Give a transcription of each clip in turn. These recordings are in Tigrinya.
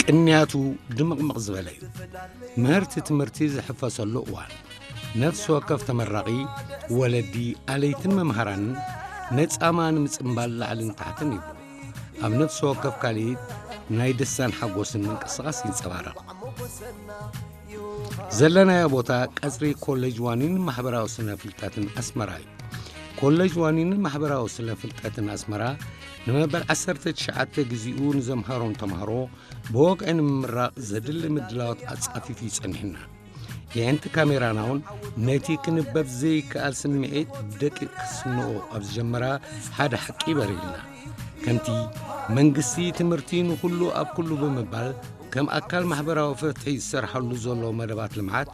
ቅንያቱ ድምቕምቕ ዝበለ እዩ። ምህርቲ ትምህርቲ ዝሕፈሰሉ እዋን፣ ነፍሲ ወከፍ ተመራቒ፣ ወለዲ፣ ኣለይትን መምሃራንን ነጻማ ንምጽምባል ላዕልን ታሕትን ይብሉ። ኣብ ነፍሲ ወከፍ ካልኢት ናይ ደስታን ሓጎስን ምንቅስቓስ ይንጸባረቕ። ዘለናዮ ቦታ ቀጽሪ ኮሌጅ ዋኒን ማሕበራዊ ስነ ፍልጠትን ኣስመራ እዩ። ኮሌጅ ዋኒን ማሕበራዊ ስነ ፍልጠትን ኣስመራ ንመበል ዓሰርተ ትሽዓተ ግዜኡ ንዘምሃሮም ተምሃሮ ብወግዒ ንምምራቕ ዘድሊ ምድላዋት ኣጻፊፉ እዩ ጸኒሑና። የዕንቲ ካሜራና እውን ነቲ ክንበብ ዘይከኣል ስምዒት ብደቂቕ ክስንኦ ኣብ ዝጀመራ ሓደ ሓቂ በሪልና። ከምቲ መንግስቲ ትምህርቲ ንኹሉ ኣብ ኩሉ ብምባል ከም ኣካል ማሕበራዊ ፍትሒ ዝሰርሓሉ ዘሎ መደባት ልምዓት፣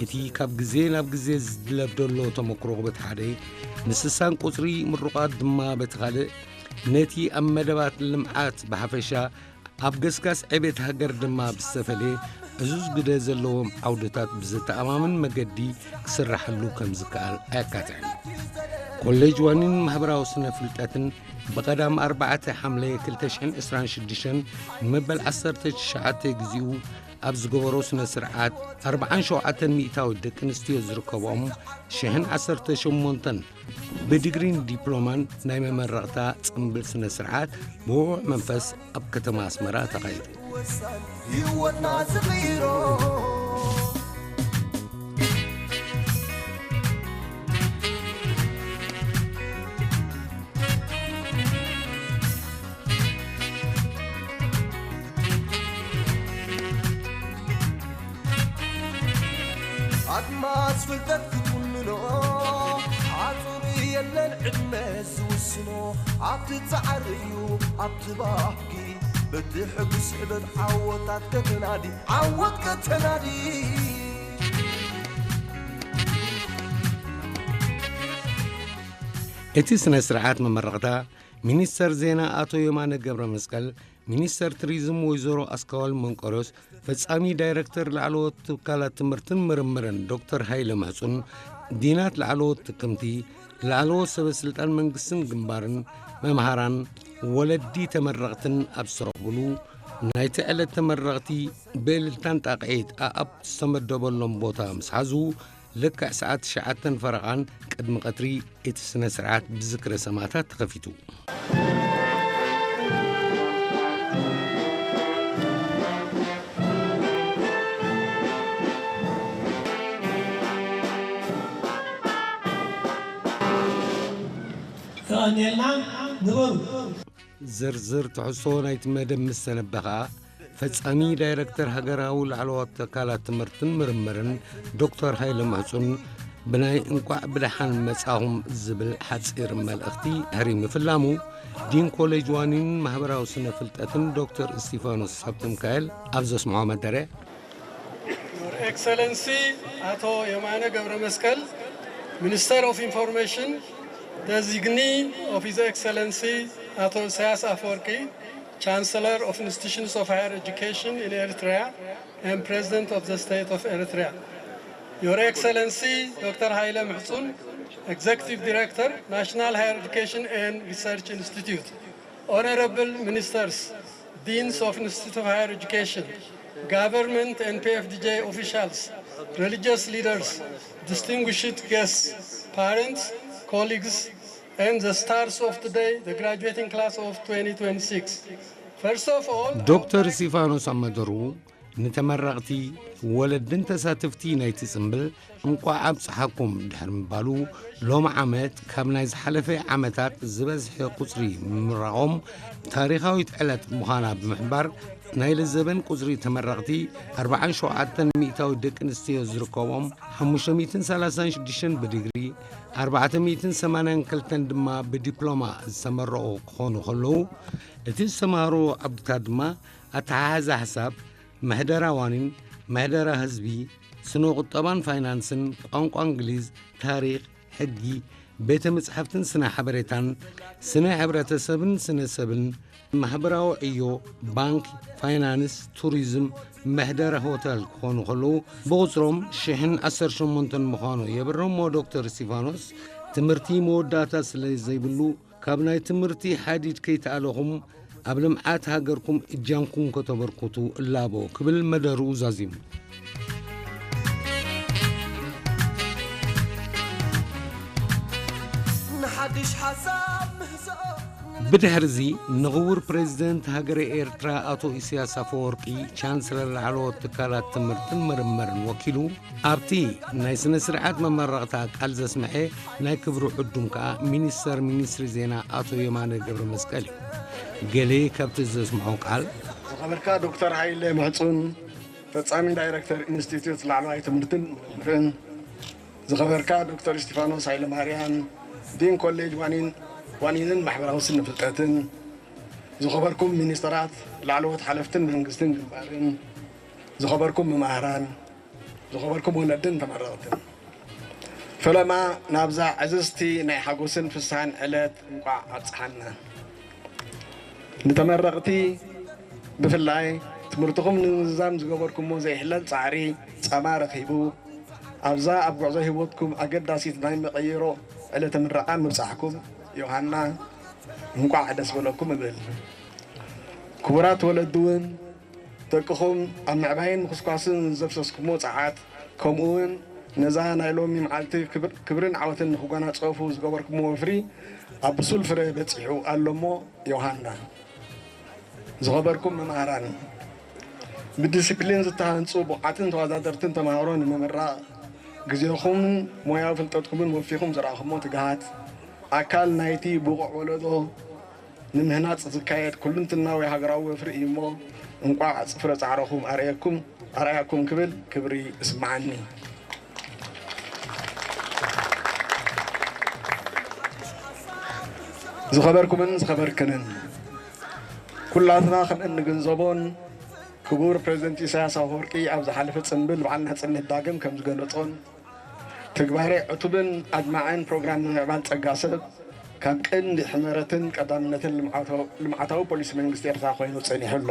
እቲ ካብ ግዜ ናብ ግዜ ዝድለብ ዘሎ ተመክሮ በቲ ሓደ፣ ምስሳን ቁጽሪ ምሩቓት ድማ በቲ ካልእ፣ ነቲ ኣብ መደባት ልምዓት ብሓፈሻ ኣብ ገስጋስ ዕቤት ሃገር ድማ ብዝተፈልየ ዕዙዝ ግደ ዘለዎም ዓውድታት ብዘተኣማምን መገዲ ክስራሓሉ ከም ዝከኣል ኣየካትዕን። ኮሌጅ ዋኒን ማሕበራዊ ስነ ፍልጠትን ብቐዳም ኣርባዕተ ሓምለ ክልተ ሽሕን ዕስራን ሽዱሽተን ንመበል ዓሰርተ ትሽዓተ ግዜኡ ኣብ ዝገበሮ ስነ ስርዓት ኣርብዓን ሸውዓተን ሚእታዊት ደቂ ኣንስትዮ ዝርከብኦም ሽሕን ዓሰርተ ሸሞንተን ብዲግሪን ዲፕሎማን ናይ መመረቕታ ጽምብል ስነ ስርዓት ብውዕዉዕ መንፈስ ኣብ ከተማ ኣስመራ ተኻይዱ። ህይወትና ዝቕይሮ ኣድማስ ፍልጠት ክትውንኖ ሓጹር የለን ዕድመ ዝውስኖ ኣብቲ ጻዕሪ እዩ ኣብቲ ባህጊ በቲ ሕጉስ ዕበት ዓወታት ከተናዲ ዓወት ከተናዲ እቲ ስነ ስርዓት መመረቕታ ሚኒስተር ዜና ኣቶ የማነ ገብረ መስቀል፣ ሚኒስተር ቱሪዝም ወይዘሮ ኣስካዋል መንቆርዮስ፣ ፈጻሚ ዳይረክተር ላዕለዎት ትካላት ትምህርትን ምርምርን ዶክተር ሃይለ ምሕጹን፣ ዲናት ላዕለዎት ትክምቲ፣ ላዕለዎት ሰበ ስልጣን መንግስትን ግንባርን፣ መምሃራን፣ ወለዲ ተመረቕትን ኣብ ዝተረኽብሉ፣ ናይቲ ዕለት ተመረቕቲ ብእልልታን ጣቕዒት ኣኣብ ዝተመደበሎም ቦታ ምስ ሓዙ፣ ልክዕ ሰዓት ትሽዓተን ፈረቓን ቅድሚ ቀትሪ እቲ ስነ ስርዓት ብዝክረ ሰማእታት ተኸፊቱ። የቐንየልና፣ ንበሩ። ዝርዝር ትሕዝቶ ናይቲ መደብ ምስ ተነበ ኸኣ፣ ፈጻሚ ዳይረክተር ሃገራዊ ላዕለዎት ትካላት ትምህርትን ምርምርን ዶክተር ሃይለ ምሕጹን ብናይ እንቋዕ ብደሓን መጻኹም ዝብል ሓጺር መልእኽቲ ድሕሪ ምፍላሙ፣ ዲን ኮሌጅ ዋኒን ማሕበራዊ ስነ ፍልጠትን ዶክተር እስቲፋኖስ ሃብተሚካኤል ኣብ ዘስምዖ መደረ፣ Your Excellency ኣቶ የማነ ገብረ መስቀል፣ Minister of Information, Designee of His Excellency ኣቶ ኢሳያስ ኣፈወርቂ, Chancellor of Institutions of Higher Education in Eritrea and President of the State of Eritrea. Your Excellency ዶክተር ሃይለ ምሕጹን, Executive Director, National Higher Education and Research Institute. Honorable Ministers, Deans of Institute of Higher Education, government and P F D J officials, religious leaders, distinguished guests, parents, colleagues, and the stars of today, the graduating class of twenty twenty-six. First of all, ዶክተር እስቲፋኖስ ኣብ መደሩ፣ ንተመረቕቲ፣ ወለድን ተሳተፍቲ ናይቲ ጽምብል እንቋዕ ኣብጽሓኩም ድሕሪ ምባሉ፣ ሎሚ ዓመት ካብ ናይ ዝሓለፈ ዓመታት ዝበዝሐ ቁጽሪ ምምራቖም ታሪኻዊት ዕለት ምዃና ብምሕባር፣ ናይ ለዘበን ቁጽሪ ተመረቕቲ ኣርብዓን ሸውዓተን ሚእታዊት ደቂ ኣንስትዮ ዝርከብኦም፣ ሓሙሽተ ሚእትን ሰላሳን ሽዱሽተን ብዲግሪ፣ ኣርባዕተ ሚእትን ሰማንያን ክልተን ድማ ብዲፕሎማ ዝተመረቑ ክኾኑ ከለዉ፣ እቲ ዝተማህርዎ ዓውድታት ድማ ኣተሓሕዛ ሓሳብ፣ ምሕደራ ዋኒን፣ ምሕደራ ህዝቢ፣ ስነ ቁጠባን ፋይናንስን፣ ቋንቋ እንግሊዝ፣ ታሪኽ፣ ሕጊ፣ ቤተ መጻሕፍትን ስነ ሓበሬታን፣ ስነ ሕብረተሰብን ስነ ሰብን፣ ማሕበራዊ ዕዮ፣ ባንክ፣ ፋይናንስ፣ ቱሪዝም፣ ምሕደራ ሆቴል ክኾኑ ከለዉ፣ ብቑጽሮም ሽሕን ዓሰርተ ሸሞንተን ምዃኑ የብርህ እሞ ዶክተር እስቲፋኖስ፣ ትምህርቲ መወዳእታ ስለ ዘይብሉ፣ ካብ ናይ ትምህርቲ ሓዲድ ከይተኣለኹም፣ ኣብ ልምዓት ሃገርኩም እጃምኩም ከተበርክቱ እላቦ ክብል መደርኡ ዛዚሙ። ንሓድሽ ሓሳብ ምህዞ ብድሕርዚ ንኽቡር ፕሬዚደንት ሃገረ ኤርትራ ኣቶ ኢሳያስ ኣፈወርቂ ቻንስለር ላዕለዎት ትካላት ትምህርትን ምርምርን ወኪሉ ኣብቲ ናይ ስነ ስርዓት መመረቕታ ቃል ዘስምዐ ናይ ክብሪ ዕዱም ከኣ ሚኒስተር ሚኒስትሪ ዜና ኣቶ የማነ ገብረ መስቀል እዩ። ገሌ ካብቲ ዘስምዖ ቃል። ዝኸበርካ ዶክተር ሃይለ ምሕጹን ፈጻሚ ዳይረክተር ኢንስቲትዩት ላዕለዋይ ትምህርትን ምርምርን፣ ዝኸበርካ ዶክተር እስቲፋኖስ ሃይለማርያም ዲን ኮሌጅ ዋኒን ዋኒንን ማሕበራዊ ስነ ፍልጠትን፣ ዝኸበርኩም ሚኒስተራት፣ ላዕለዎት ሓለፍትን መንግስትን ግንባርን፣ ዝኸበርኩም መማህራን፣ ዝኸበርኩም ወለድን ተመረቕትን፣ ፈለማ ናብዛ ዕዝዝቲ ናይ ሓጎስን ፍስሃን ዕለት እንቋዕ ኣብጽሓና። ንተመረቕቲ ብፍላይ ትምህርትኹም ንምዝዛም ዝገበርኩሞ ዘይሕለል ጻዕሪ ጻማ ረኺቡ ኣብዛ ኣብ ጉዕዞ ህይወትኩም ኣገዳሲት ናይ መቐይሮ ዕለተ ምረቓ ምብጻሕኩም ዮሃና እንቋዕ ደስ በለኩም እብል። ክቡራት ወለዲ እውን ደቅኹም ኣብ ምዕባይን ምኹስኳስን ዘፍሰስኩሞ ጸዓት፣ ከምኡ እውን ነዛ ናይ ሎሚ መዓልቲ ክብር-፣ ክብርን ዓወትን ንኽጎናጸፉ ዝገበርኩሞ ወፍሪ ኣብ ብሱል ፍረ በጺሑ ኣሎ እሞ፣ ዮሃና። ዝኸበርኩም መማህራን፣ ብዲሲፕሊን ዝተሃንጹ ብቑዓትን ተወዳደርትን ተማሃሮ ንምምራቕ፣ ግዜኹምን ሞያዊ ፍልጠትኩምን ወፊኹም ዘርኣኹሞ ትግሃት፣ ኣካል ናይቲ ብቑዕ ወለዶ ንምህናጽ ዝካየድ ኩልንትናዊ ሃገራዊ ወፍሪ እዩ እሞ፣ እንቋዕ ጽፍረ ጻዕረኹም ኣርኣየኩም፣ ኣርኣያኩም ክብል ክብሪ እስምዓኒ። ዝኸበርኩምን ዝኸበርክንን፣ ኩላትና ከም እንግንዘቦን፣ ክቡር ፕሬዚደንት ኢሳያስ ኣፈወርቂ ኣብ ዝሓለፈ ጽንብል በዓል ናጽነት ዳግም ከም ዝገለጾን፣ ትግባሬ ዕቱብን ኣድማዕን ፕሮግራም ምምዕባል ጸጋ ሰብ ካብ ቀንዲ ሕመረትን ቀዳምነትን ልምዓታዊ፣ ልምዓታዊ ፖሊሲ መንግስቲ ኤርትራ ኮይኑ ጸኒሑ ኣሎ።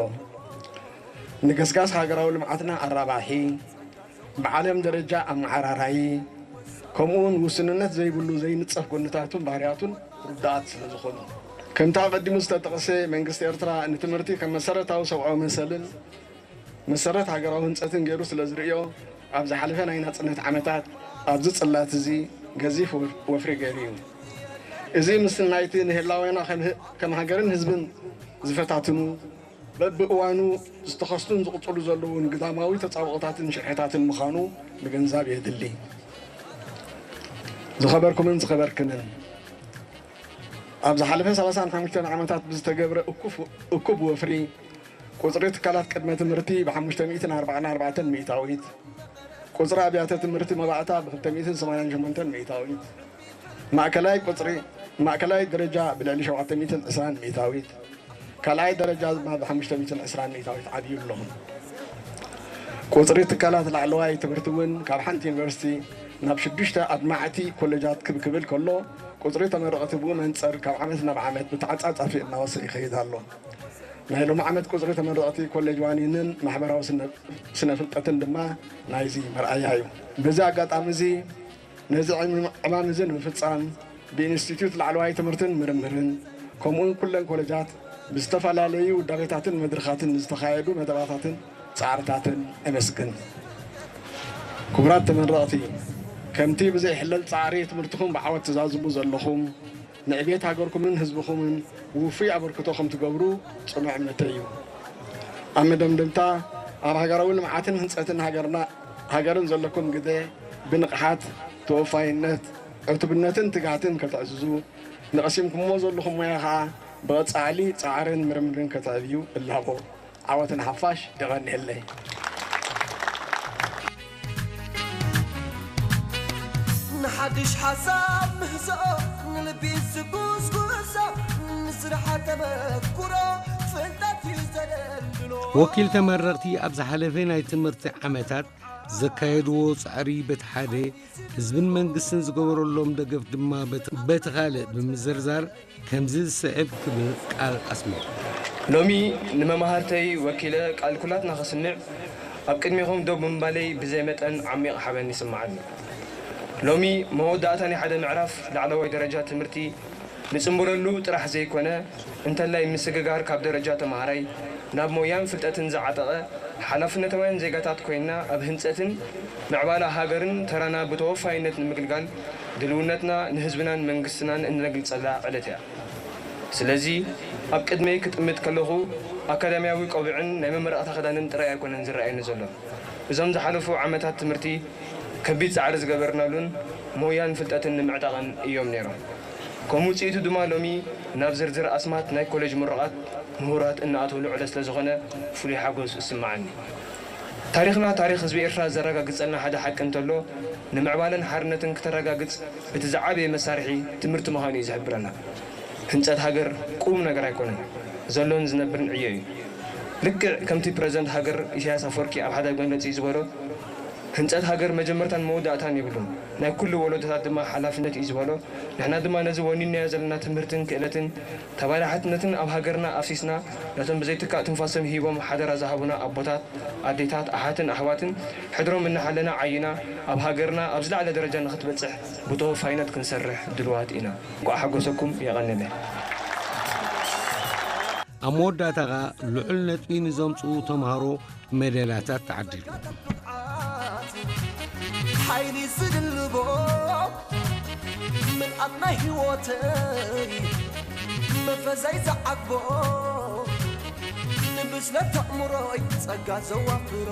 ንገስጋስ ሃገራዊ ልምዓትና ኣራባሒ፣ ብዓለም ደረጃ ኣመዓራራዪ፣ ከምኡውን ውስንነት ዘይብሉ ዘይንጸፍ ጎንታቱን ባህርያቱን ርዱኣት ስለ ዝኾኑ። ከምቲ ኣቐዲሙ ዝተጠቕሰ፣ መንግስቲ ኤርትራ ንትምህርቲ ከም መሰረታዊ ሰብኣዊ መሰልን መሰረት ሃገራዊ ህንጸትን ገይሩ ስለ ዝርእዮ፣ ኣብ ዝሓለፈ ናይ ናጽነት ዓመታት ኣብዚ ጽላት እዚ ገዚፍ ወፍ-፣ ወፍሪ ገይሩ እዩ። እዚ ምስ ናይቲ ንህላዌና ከም ህ-፣ ከም ሃገርን ህዝብን ዝፈታትኑ፣ በብእዋኑ ዝተኸስቱን ዝቕጽሉ ዘለዉን ግዳማዊ ተጻብኦታትን ሽርሕታትን ምዃኑ ምግንዛብ የድሊ። ዝኸበርኩምን ዝኸበርክንን፣ ኣብ ዝሓለፈ ሰላሳን ሓሙሽተን ዓመታት ብዝተገብረ እኩፍ-፣ እኩብ ወፍሪ፣ ቁጽሪ ትካላት ቅድመ ትምህርቲ ብ ሓሙሽተ ሚእትን ኣርባዓን ኣርባዕተን ሚእታዊት፣ ቁጽሪ ኣብያተ ትምህርቲ መባእታ ብ ክልተ ሚእትን ሰማንያን ሸሞንተን ሚእታዊት፣ ማእከላይ ቁጽሪ፣ ማእከላይ ደረጃ ብልዕሊ ሸውዓተ ሚእትን ዕስራን ሚእታዊት፣ ካልኣይ ደረጃ ድማ ብ ሓሙሽተ ሚእትን ዕስራን ሚእታዊት ዓብዩ ኣሎ። ቁጽሪ ትካላት ላዕለዋይ ትምህርቲ እውን ካብ ሓንቲ ዩኒቨርሲቲ ናብ ሽዱሽተ ኣድማዕቲ ኮሌጃት ክብ ክብል ከሎ፣ ቁጽሪ ተመረቕቲ ብኡ መንጽር ካብ ዓመት ናብ ዓመት ብተዓጻጻፊ እናወሰ ይኸይድ ኣሎ። ናይ ሎሚ ዓመት ቁጽሪ ተመረቕቲ ኮሌጅ ዋኒንን ማሕበራዊ ስነ-፣ ስነ ፍልጠትን ድማ ናይዚ መርኣያ እዩ። በዚ ኣጋጣሚ እዚ ነዚ ዕም-፣ ዕማም እዚ ንምፍጻም ብኢንስቲትዩት ላዕለዋይ ትምህርትን ምርምርን ከምኡውን ኩለን ኮሌጃት ብዝተፈላለዩ ውዳቤታትን መድረኻትን ዝተኻየዱ መደባታትን ጻዕርታትን እመስግን። ክቡራት ተመረቕቲ፣ ከምቲ ብዘይሕለል ጻዕሪ ትምህርትኹም ብዓወት ትዛዝሙ ዘለኹም፣ ንዕቤት ሃገርኩምን ህዝብኹምን ውፉይ ኣበርክቶ ከም ትገብሩ ጽኑዕ እምነተይ እዩ። ኣብ መደምደምታ፣ ኣብ ሃገራዊ ልምዓትን ህንጸትን ሃገርና፣ ሃገርን ዘለኩም ግደ ብንቕሓት፣ ተወፋይነት፣ ዕቱብነትን ትግሃትን ከተዕዝዙ፣ ንቐሲምኩምዎ ዘለኹም ሞያ ኸኣ ብቐጻሊ ጻዕርን ምርምርን ከተዕብዩ እላቦ። ዓወት ንሓፋሽ። የቐንየለይ። ንሓድሽ ሓሳብ ምህዞ፣ ንልቢ ዝጉስጉሶ፣ ንስራሕ ተመኩሮ፣ ፍልጠት እዩ ዘደልድሎ። ወኪል ተመረቕቲ ኣብ ዝሓለፈ ናይ ትምህርቲ ዓመታት ዘካየድዎ ጻዕሪ በቲ ሓደ፣ ህዝብን መንግስትን ዝገበረሎም ደገፍ ድማ በቲ፣ በቲ ካልእ ብምዝርዛር፣ ከምዚ ዝስዕብ ክብል ቃል ኣስሚዑ። ሎሚ ንመማህርተይ ወኪለ ቃል ኩላትና ከስምዕ ኣብ ቅድሜኹም ደው ብምባለይ ብዘይ መጠን ዓሚቕ ሓበን ይስምዓኒ። ሎሚ መወዳእታ ናይ ሓደ ምዕራፍ ላዕለዋይ ደረጃ ትምህርቲ ንጽንብረሉ ጥራሕ ዘይኮነ፣ እንተላይ ምስግጋር ካብ ደረጃ ተማሃራይ ናብ ሞያን ፍልጠትን ዝዓጠቐ ሓላፍነታውያን ዜጋታት ኮይንና ኣብ ህንጸትን ምዕባላ ሃገርን ተራና ብተወፋይነት ንምግልጋል ድልውነትና ንህዝብናን መንግስትናን እነግልጸላ ዕለት እያ። ስለዚ ኣብ ቅድመይ ክጥምት ከለኹ ኣካዳሚያዊ ቆቢዕን ናይ መመረቕታ ክዳንን ጥራይ ኣይኮነን ዝረኣየኒ ዘሎ። እዞም ዝሓለፉ ዓመታት ትምህርቲ ከቢድ ጻዕሪ ዝገበርናሉን ሞያን ፍልጠትን ንምዕጣቕን እዮም ነይሮም። ከም ውጽኢቱ ድማ ሎሚ ናብ ዝርዝር ኣስማት ናይ ኮሌጅ ምሩቓት ምሁራት እናኣተውሉ ዕለት ስለ ዝኾነ ፍሉይ ሓጎስ እስምዓኒ። ታሪኽና ታሪኽ ህዝቢ ኤርትራ ዘረጋግጸልና ሓደ ሓቂ እንተሎ፣ ንምዕባለን ሓርነትን ክተረጋግጽ እቲ ዝዓበየ መሳርሒ ትምህርቲ ምዃኑ እዩ ዝሕብረና። ህንጸት ሃገር ቁም ነገር ኣይኮነን፣ ዘሎን ዝነብርን ዕዮ እዩ። ልክዕ ከምቲ ፕረዚደንት ሃገር ኢሳያስ ኣፈወርቂ ኣብ ሓደ መግለጺ ዝበሎ፣ ህንጸት ሃገር መጀመርታን መወዳእታን የብሉን፣ ናይ ኩሉ ወለዶታት ድማ ሓላፍነት እዩ ዝበሎ፣ ንሕና ድማ ነዚ ወኒንናዮ ዘለና ትምህርትን ክእለትን ተባላሓትነትን ኣብ ሃገርና ኣፍሲስና፣ ነቶም ብዘይትካእ ትንፋሶም ሂቦም ሓደራ ዝሃቡና ኣቦታት፣ ኣዴታት፣ ኣሓትን ኣሕዋትን ሕድሮም እናሓለና ዓይና፣ ኣብ ሃገርና ኣብ ዝለዓለ ደረጃ ንኽትበጽሕ ብተወፋይነት ክንሰርሕ ድልዋት ኢና። እንቋዕ ሓጎሰኩም። የቐንየለይ። ኣብ መወዳእታ ኸኣ ልዑል ነጥቢ ንዘምጽኡ ተምሃሮ ሜዳልያታት ተዓዲሉ። ሓይሊ ዝድልቦ ምልኣት ናይ ህይወተይ መፈዛይ ዝዓግቦ ንብስለት ኣእምሮይ ጸጋ ዘዋፍሮ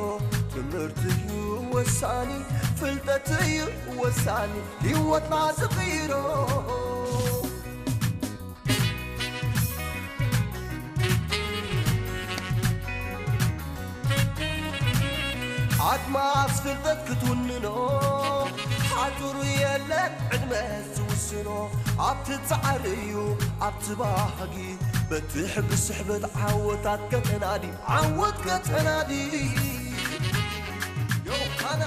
ትምህርቲ እዩ ወሳኒ ፍልጠት እዩ ወሳኒ ህይወትና ዝቕይሮ ኣድማስ ፍልጠት ክትውንኖ ሓጹሩ የለን ዕድመ ዝውስኖ ኣብቲ ጻዕሪ እዩ ኣብቲ ባህጊ በቲ ሕጊ ስሕበት ዓወታት ከተናዲ ዓወት ከተናዲ ዮሃና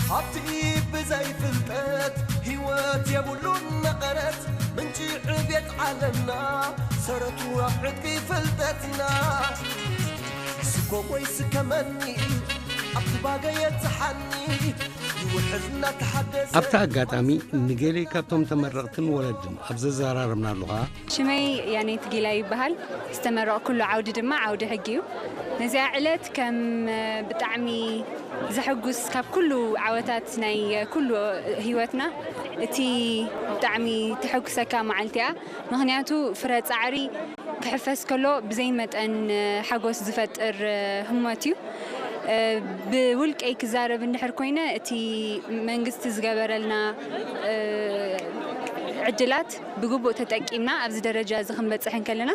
ሃብቲ ብዘይ ፍልጠት ህይወት የብሉን መቐረት ምንጪ ዕብየት ዓለምና ሰረቱ ኣብ ዕጥቂ ፍልጠትና ስኮም ወይ ስከመኒ ኣብቲ ባገ የብጽሓኒ ይውሕዝ እናተሓደሰ ኣብቲ ኣጋጣሚ ንገሌ ካብቶም ተመረቕትን ወለድን ኣብ ዘዘራረብናሉ ኸኣ ሽመይ ያኔት ጊላ ይበሃል። ዝተመረቕኩሉ ዓውዲ ድማ ዓውዲ ሕጊ እዩ። ነዚኣ ዕለት ከም ብጣዕሚ ዘሐጉስ ካብ ኩሉ ዓወታት ናይ ኩሉ ህይወትና እቲ ብጣዕሚ ተሐጉሰካ መዓልቲ እያ። ምኽንያቱ ፍረ ጻዕሪ ክሕፈስ ከሎ ብዘይ መጠን ሓጎስ ዝፈጥር ህሞት እዩ። ብውልቀይ ክዛረብ እንድሕር ኮይነ እቲ መንግስቲ ዝገበረልና ዕድላት ብግቡእ ተጠቂምና ኣብዚ ደረጃ እዚ ክንበፅሕ እንከለና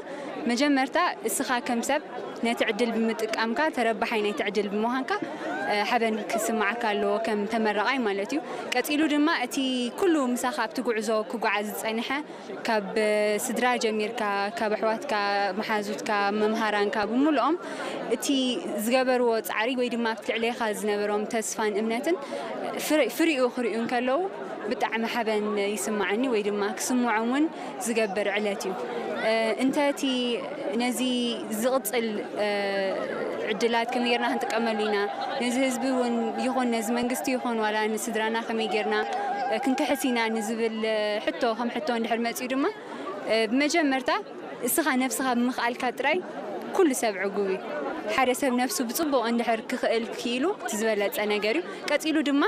መጀመርታ እስኻ ከም ሰብ ነቲ ዕድል ብምጥቃምካ ተረባሓይ ናይቲ ዕድል ብምዃንካ ሓበን ክስማዓካ ኣለዎ ከም ተመራቓይ ማለት እዩ። ቀፂሉ ድማ እቲ ኩሉ ምሳኻ ኣብቲ ጉዕዞ ክጓዓዝ ዝፀንሐ ካብ ስድራ ጀሚርካ ካብ ኣሕዋትካ መሓዙትካ መምሃራንካ ብምልኦም እቲ ዝገበርዎ ፃዕሪ ወይ ድማ ኣብቲ ልዕሌኻ ዝነበሮም ተስፋን እምነትን ፍሪኡ ክሪኡ እንከለዉ ብጣዕሚ ሓበን ይስማዓኒ ወይ ድማ ክስምዖም እውን ዝገብር ዕለት እዩ። እንተ እቲ ነዚ ዝቕፅል ዕድላት ከመይ ጌርና ክንጥቀመሉ ኢና ነዚ ህዝቢ እውን ይኹን ነዚ መንግስቲ ይኹን ዋላ ንስድራና ከመይ ጌርና ክንክሕስ ኢና ንዝብል ሕቶ ከም ሕቶ እንድሕር መፅኡ ድማ ብመጀመርታ እስኻ ነብስኻ ብምኽኣልካ ጥራይ ኩሉ ሰብ ዕጉብ እዩ። ሓደ ሰብ ነብሱ ብፅቡቕ እንድሕር ክኽእል ክኢሉ እቲ ዝበለፀ ነገር እዩ። ቀፂሉ ድማ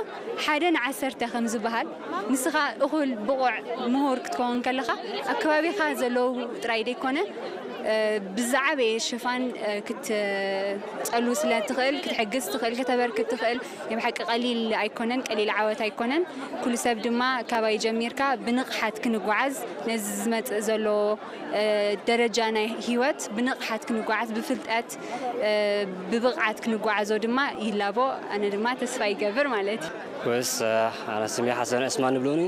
ሓደ ንዓሰርተ ከም ዝበሃል ንስኻ እኹል ብቑዕ ምሁር ክትከውን ከለኻ ኣብ ከባቢኻ ዘለዉ ጥራይ ደይኮነ ብዝዓበየ ሽፋን ክትፀሉ ስለ ትኽእል ክትሕግዝ ትኽእል ከተበርክት ትኽእል ናይ ብሓቂ ቀሊል ኣይኮነን ቀሊል ዓወት ኣይኮነን ኩሉ ሰብ ድማ ካባይ ጀሚርካ ብንቕሓት ክንጓዓዝ ነዚ ዝመፅእ ዘሎ ደረጃ ናይ ህይወት ብንቕሓት ክንጓዓዝ ብፍልጠት ብብቕዓት ክንጓዓዞ ድማ ይላቦ ኣነ ድማ ተስፋ ይገብር ማለት እዩ ወይስ ኣነ ስሜ ሓሰን ዕስማን ንብሉኒ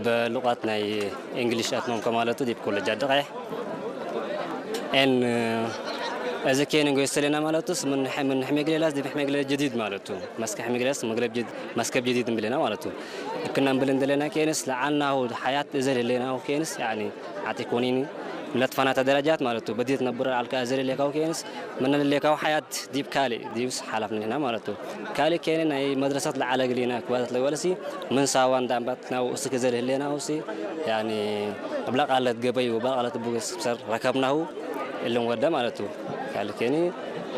በልቋት ናይ እንግሊሽ ኣትኖም ከማለቱ ዲብ ኮለጅ ኣደቃይሕ ኤን እዚ ኬን ንጎይ ሰሌና ማለቱ ምን ምን ሕሜግሌላስ ዲብ ሕሜግሌ ጀዲድ ማለቱ መስከ ሕሜግሌላስ መግለብ ጀዲድ መስከብ ጀዲድ እንብለና ማለቱ እክና እንብል እንደለና ኬንስ ለዓናሁ ሓያት እዘ ለለናሁ ኬንስ ያኒ ኣቲ ኮኒኒ ለትፋናታ ደረጃት ማለት እዩ። በዲት ነብረ ኣልካ ዘሪ ሌካው ኬንስ መነ ሌካው ሓያት ዲብ ካሊ ዲብስ ሓላፍነትና ማለት እዩ። ካሊ ኬኒ ናይ መድረሰት ለዓለ ግሊና ክባለት ለወለሲ ምን ሳዋን ዳምባት ናው እስክ ዘሪ ህሌና ውሲ ያኒ እብላ ቃለት ገበዩ እብላ ቃለት ቡግስ ሰር ረከብናሁ እልን ወደ ማለት እዩ። ካሊ ኬኒ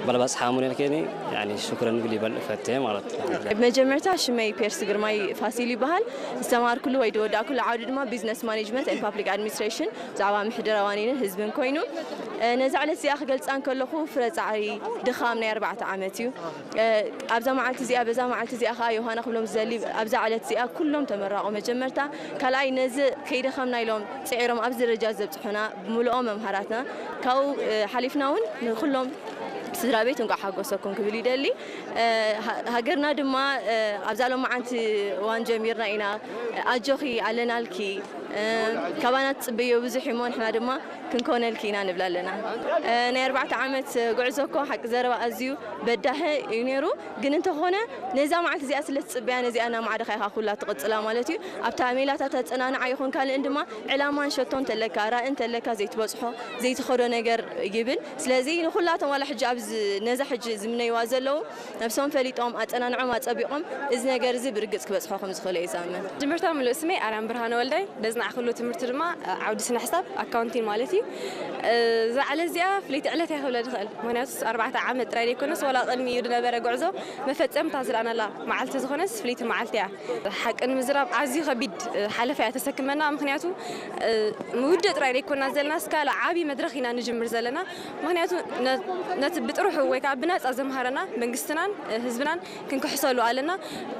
በለባጽ ሓሙኔል ኬኒ ያኒ ሽኩረን ግሊ በል ፈቴ ማለት እዩ። መጀመርታ ሽመይ ፔርስ ግርማይ ፋሲል ይበሃል። ዝተማርኩሉ ወይ ዝወዳእኩሉ ዓውዲ ድማ ቢዝነስ ማኔጅመንት ኤንድ ፓብሊክ ኣድሚኒስትሬሽን ብዛዕባ ምሕደራ ዋኒንን ህዝብን ኮይኑ ነዛ ዕለት እዚኣ ክገልፃ እንከለኹ ፍረ ፃዕሪ ድኻም ናይ ኣርባዕተ ዓመት እዩ። ኣብዛ መዓልቲ እዚኣ በዛ መዓልቲ እዚኣ ከዓ ዮሃና ክብሎም ዝደሊ ኣብዛ ዕለት እዚኣ ኩሎም ተመራቑ መጀመርታ ካልኣይ ነዚ ከይደኸምና ኢሎም ፅዒሮም ኣብዚ ደረጃ ዘብፅሑና ብምልኦም መምሃራትና ካብኡ ሓሊፍና እውን ንኩሎም ስድራ ቤት እንኳዕ ሓጎሰኩም ክብል ይደሊ። ሃገርና ድማ ኣብዛ ሎማዓንቲ እዋን ጀሚርና ኢና። ኣጆኺ ኣለናልኪ፣ ካባና ትፅበዮ ብዙሕ እሞ ንሕና ድማ ክንኮነልኪ ኢና ንብል ኣለና። ናይ ኣርባዕተ ዓመት ጉዕዞ እኮ ሓቂ ዘረባ ኣዝዩ በዳሂ እዩ ነይሩ። ግን እንተኾነ ነዛ መዓልቲ እዚኣ ስለ ትፅበያ ነዚኣ እናማዕደኻ ኢኻ ኩላ ትቕፅላ ማለት እዩ። ኣብታ ሜላታት ተፀናንዓ ይኹን ካልእን ድማ ዕላማን ሸቶን ተለካ ራእን ተለካ ዘይትበፅሖ ዘይትኸዶ ነገር ይብል። ስለዚ ንኹላቶም ዋላ ሕጂ ኣብዚ ነዛ ሕጂ ዝምነይዋ ዘለዉ ነብሶም ፈሊጦም ኣፀናንዖም ኣፀቢቖም እዚ ነገር እዚ ብርግፅ ክበፅሖ ከም ዝኽእሉ እየ ዝኣምን። ጅምርታ ምሉእ ስመይ ኣርያም ብርሃነ ወልዳይ ደዝናዕክሉ ትምህርቲ ድማ ዓውዲ ስነ ሕሳብ ኣካውንቲን ማለት እዩ። እዛ ዕለት እዚኣ ፍልይቲ ዕለት እያ ክብለ ዝኽእል ምክንያቱ ኣርባዕተ ዓመት ጥራይ ዘይኮነስ ዋላ ቅድሚ እዩ ዝነበረ ጉዕዞ መፈፀምታ ዝረኣናላ መዓልቲ ዝኾነስ ፍልይቲ መዓልቲ እያ። ሓቂ ንምዝራብ ኣዝዩ ከቢድ ሓለፋ እያ ተሰክመና ምክንያቱ ምውድእ ጥራይ ዘይኮና ዘለና እስካላ ዓብዪ መድረኽ ኢና ንጅምር ዘለና ምክንያቱ ነቲ ብጥርሑ ወይ ከዓ ብናፃ ዘምሃረና መንግስትናን ህዝብናን ክንክሕሰሉ ኣለና።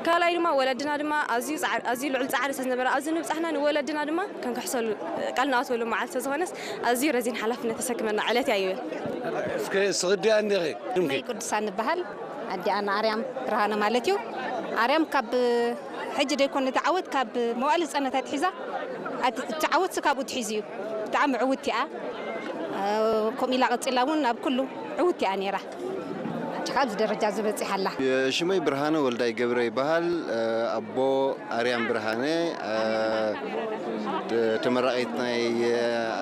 ካልኣይ ድማ ወለድና ድማ ኣዝዩ ልዑል ፃዕሪ ስለዝነበረ ኣብዚ ንብፃሕና ንወለድና ድማ ክንክሕሰሉ ቃል ንኣትወሉ መዓልቲ ስለዝኾነስ ኣዝዩ ረዚን ሓላፍነት ተሰክመና ዕለት እያ ይብል። እስኪ ስኽዲያ እንዲኺ ናይ ቅዱሳን ንበሃል ኣዲኣ ንኣርያም ብርሃነ ማለት እዩ። ኣርያም ካብ ሕጂ ደይኮነ እቲ ዓወት ካብ መዋእለ ህፃናት ኣትሒዛ እቲ ዓወት ካብኡ ትሒዙ እዩ። ብጣዕሚ ዕውት እያ። ከምኡ ኢላ ቀፂላ እውን ኣብ ኩሉ ዕውት እያ ነይራ። ሕጂ ካብዚ ደረጃ ዝበፂሓ ኣላ። ሽመይ ብርሃነ ወልዳይ ገብረ ይበሃል። ኣቦ ኣርያም ብርሃነ ተመራቒት ናይ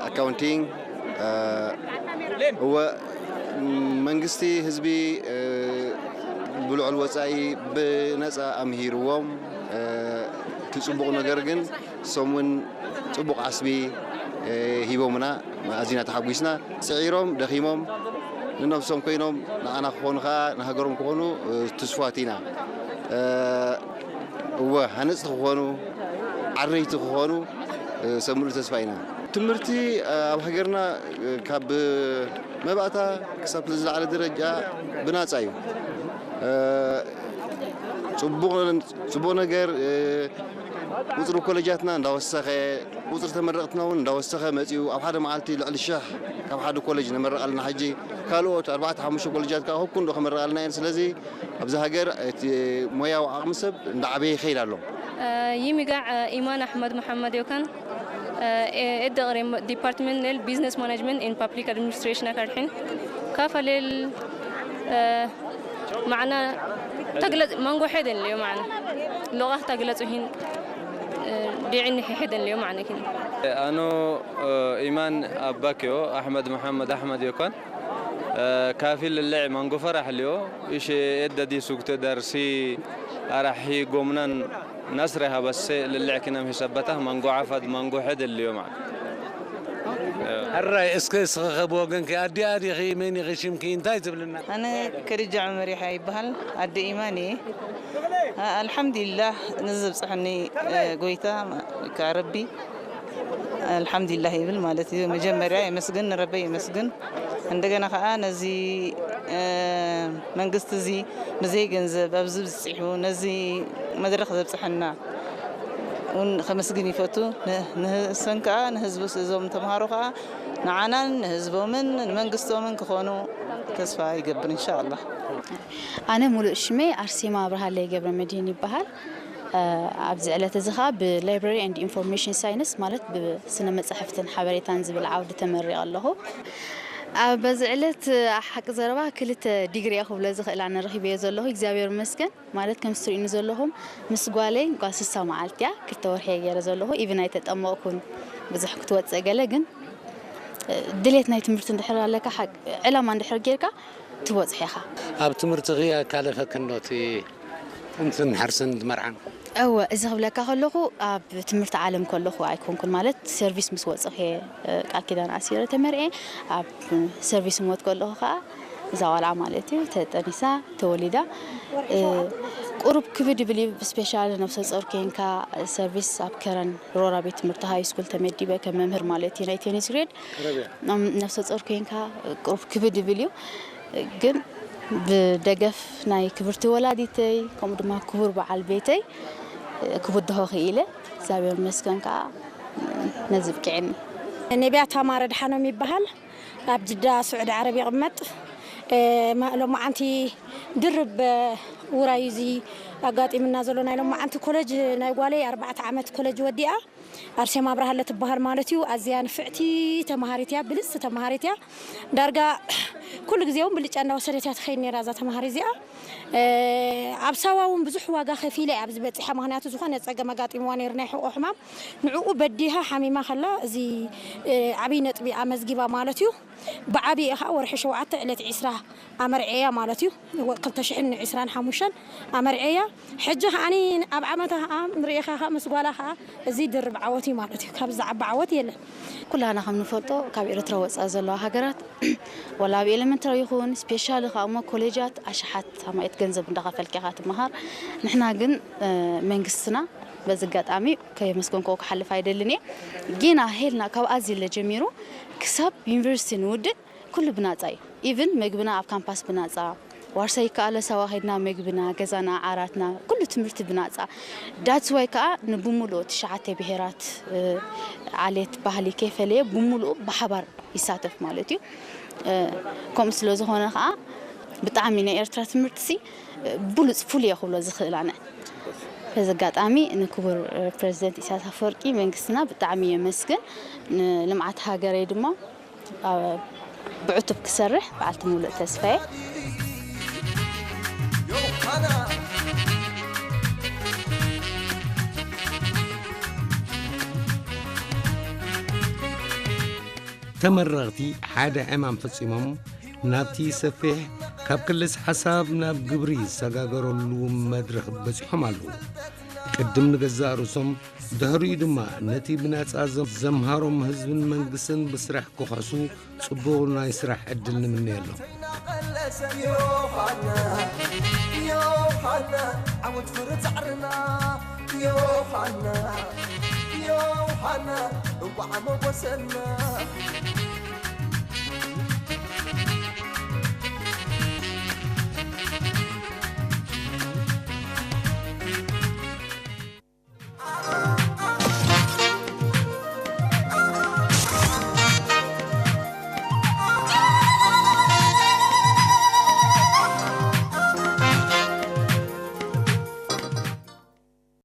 ኣካውንቲንግ እወ መንግስቲ ህዝቢ ብልዑል ወፃኢ ብነፃ ኣምሂርዎም እቲ ፅቡቕ ነገር ግን እሶም እውን ፅቡቕ ዓስቢ ሂቦምና ኣዚና ተሓጒስና ፅዒሮም ደኺሞም ንነብሶም ኮይኖም ንዓና ክኾኑ ከዓ ንሃገሮም ክኾኑ ትስፋት ኢና እወ ሃነፅቲ ክኾኑ ዓረይቲ ክኾኑ ሰብ ምሉእ ተስፋ ኢና ትምህርቲ ኣብ ሃገርና ካብ መባእታ ክሳብ ዝለዓለ ደረጃ ብናፃ እዩ ፅቡቕ ነገር ቁፅሪ ኮለጃትና እንዳወሰኸ ቁፅሪ ተመረቕትና እውን እንዳወሰኸ መፂኡ ኣብ ሓደ መዓልቲ ልዕሊ ሽሕ ካብ ሓደ ኮሌጅ ነመርቕ ኣለና ሕጂ ካልኦት ኣርባዕተ ሓሙሽተ ኮሌጃት ከዓ ከኩንዶ ከመርቕ ኣለና እየን ስለዚ ኣብዚ ሃገር እቲ ሞያዊ ዓቕሚ ሰብ እንዳዓበየ ይኸይድ ኣሎ ይሚጋዕ ኢማን ኣሕመድ መሓመድ ዮካን ኤደቕሬ ዲፓርትመንት ኔል ቢዝነስ ማናጅመንት ኢን ፓብሊክ ኣድሚኒስትሬሽን ኣካድሒን ካፈሌል ማዕና ተግለጽ መንጎ ሄደን ልዮ ማዕና ሎቓ ተግለጽ ሂን ዲዕኒ ሄደን ልዮ ማዕና ኪን ኣኖ ኢማን ኣባክዮ ኣሕመድ መሓመድ ኣሕመድ ዮካን ካፊል ልዕ መንጎ ፈራሕ ልዮ እሽ ኤደዲ ሱግተ ዳርሲ ኣራሒ ጎምናን ናስረ ሃበሰ ልልዕ ክነም ሂሰበታ መንጎ ዓፋድ መንጎ ሐደ ልዮ ማዕና ሕራይ እስከ እስኸኸ ብወገንኪ ኣዲኣ ዲኺ መን ኢኺ ሽምኪ እንታይ ትብልና ኣነ ከድጃ ዑመር ይሓ ይበሃል ኣደ ኢማን እየ ኣልሓምዱሊላህ ንዚ ዘብፅሐኒ ጎይታ ወይከዓ ረቢ ኣልሓምዱሊላህ ይብል ማለት እዩ መጀመርያ የመስግን ንረበይ የመስግን እንደገና ከዓ ነዚ መንግስቲ እዚ ብዘይ ገንዘብ ኣብዚ ብፅሒሑ ነዚ መድረኽ ዘብፅሐና እውን ከመስግን ይፈቱ። ንህሰን ከዓ ንህዝቢ እዞም ተምሃሮ ከዓ ንዓናን ንህዝቦምን ንመንግስቶምን ክኾኑ ተስፋ ይገብር እንሻ ኣላህ። ኣነ ሙሉእ ሽመይ ኣርሴማ ኣብርሃለይ ገብረመድህን ይበሃል። ኣብዚ ዕለት እዚ ከዓ ብ Library and Information Science ማለት ብስነ መጻሕፍትን ሓበሬታን ዝብል ዓውዲ ተመሪቐ ኣለኹ። ኣብ በዚ ዕለት ሓቂ ዘረባ ክልተ ዲግሪ እየ ክብሎ ዝኽእል ኣነ ረኺበዮ ዘለኹ እግዚኣብሔር ይመስገን። ማለት ከምዚ ትርእዩኒ ዘለኹም ምስ ጓለይ ጓል ስሳ መዓልቲ እያ ክልተ ወርሒ እየ ገይረ ዘለኹ even ኣይተጠመቕኩን ብዙሕ ክትወፅእ ገለ ግን ድሌት ናይ ትምህርቲ እንድሕር ኣለካ፣ ሓቅ ዕላማ እንድሕር ጌርካ ትበጽሕ ኢኻ። ኣብ ትምህርትኺ ኣካለፈክን ዶ እቲ እንትን ሕርስን መርዓን? እወ፣ እዚ ክብለካ ከለኹ ኣብ ትምህርቲ ዓለም ከለኹ ኣይኮንኩን፣ ማለት ሰርቪስ ምስ ወጽኹ እየ ቃል ኪዳን ኣሲረ ተመርዔ። ኣብ ሰርቪስ ሞት ከለኹ ከዓ እዛ ቆልዓ ማለት እዩ ተጠኒሳ ተወሊዳ። ቁሩብ ክብድ ይብል እዩ፣ ስፔሻል ነብሰ ጾር ኮንካ ሰርቪስ ኣብ ከረን ሮራ ቤት ትምህርቲ ሃይ ስኩል ተመዲበ ከም መምህር ማለት እዩ ናይ ቴኒስ ግሬድ ነፍሰ ጾር ኮይንካ ቁሩብ ክብድ ይብል እዩ፣ ግን ብደገፍ ናይ ክብርቲ ወላዲተይ ከምኡ ድማ ክቡር በዓል ቤተይ ክብድሆ ክኢለ እግዚኣብሔር ይመስገን ከዓ ነዚ ብቅዕኒ። ነቢያት ኣማረ ድሓኖም ይበሃል። ኣብ ጅዳ ስዑዲ ዓረብ ይቕመጥ። ሎማዓንቲ ድርብ ውራይ እዚ ኣጋጢምና ዘሎ ናይ ሎማዓንቲ ኮለጅ ናይ ጓለይ ኣርባዕተ ዓመት ኮለጅ ወዲኣ ኣርሴማ ኣብርሃለ ትበሃል ማለት እዩ። ኣዝያ ንፍዕቲ ተምሃሪት እያ፣ ብልፅቲ ተምሃሪት እያ። ዳርጋ ኩሉ ግዜ እውን ብልጫ እንዳወሰደት እያ ትኸይድ ነይራ እዛ ተምሃሪ እዚኣ። ኣብ ሳዋ እውን ብዙሕ ዋጋ ከፊለ እያ ኣብዚ በፂሓ፣ ምክንያቱ ዝኾነ ፀገም ኣጋጢምዋ ነይሩ ናይ ሕቆ ሕማም። ንዕኡ በዲሃ ሓሚማ ከላ እዚ ዓብይ ነጥቢ ኣመዝጊባ ማለት እዩ። ብዓብየ ከዓ ወርሒ ሸውዓተ ዕለት ዒስራ ኣመርዐያ ማለት እዩ። ክልተ ሽሕን ዕስራን ሓሙሽተን ኣመርዐያ። ሕጂ ከዓኒ ኣብ ዓመታ ከዓ ንርእኻ ከዓ ምስ ጓላ ከዓ እዚ ድርብ ዓወት እዩ ማለት እዩ። ካብ ዝዓቢ ዓወት የለን። ኩላና ከም ንፈልጦ ካብ ኤርትራ ወፃኢ ዘለዋ ሃገራት ወላ ኣብ ኤሌመንተሪ ይኹን ስፔሻሊ ከዓ እሞ ኮሌጃት ኣሽሓት ኣማኢት ገንዘብ እንዳኸፈልኪ ኢኻ ትመሃር። ንሕና ግን መንግስትና በዚ ኣጋጣሚ ከየመስገንክዎ ክሓልፍ ኣይደልን እየ። ጌና ሄልና ካብ ኣዚለ ጀሚሩ ክሳብ ዩኒቨርሲቲ ንውድእ ኩሉ ብናፃ እዩ። ኢቭን ምግብና ኣብ ካምፓስ ብናፃ፣ ዋርሳይ ከኣለ ሳዋ ከይድና ምግብና፣ ገዛና፣ ዓራትና፣ ኩሉ ትምህርቲ ብናፃ። ዳትስ ዋይ ከዓ ንብሙሉኡ ትሽዓተ ብሄራት ዓሌት ባህሊ ከይፈለየ ብሙሉኡ ብሓባር ይሳተፍ ማለት እዩ። ከምኡ ስለ ዝኾነ ከዓ ብጣዕሚ ናይ ኤርትራ ትምህርትሲ ብሉፅ ፍሉይ እየ ክብሎ ዝኽእል ኣነ። በዚ ኣጋጣሚ ንክቡር ፕረዚደንት ኢሳያስ ኣፈወርቂ መንግስትና ብጣዕሚ የመስግን። ንልምዓት ሃገረይ ድማ ብዕቱብ ክሰርሕ በዓልቲ ሙሉእ ተስፋ እየ። ተመረቕቲ ሓደ ዕማም ፈጺሞም ናብቲ ሰፊሕ ካብ ክልስ ሓሳብ ናብ ግብሪ ዝሰጋገረሉ መድረኽ በጺሖም ኣለዉ። ቅድም ንገዛእ ርእሶም ድሕሪኡ ድማ ነቲ ብናጻ ዘምሃሮም ህዝብን መንግስትን ብስራሕ ክኸሱ ጽቡቕ ናይ ስራሕ ዕድል ንምነየሎም። ዮሃና ዓወት ፍረ ጻዕርና ዮሃና ዮሃና እንቋዕ ሞጎሰና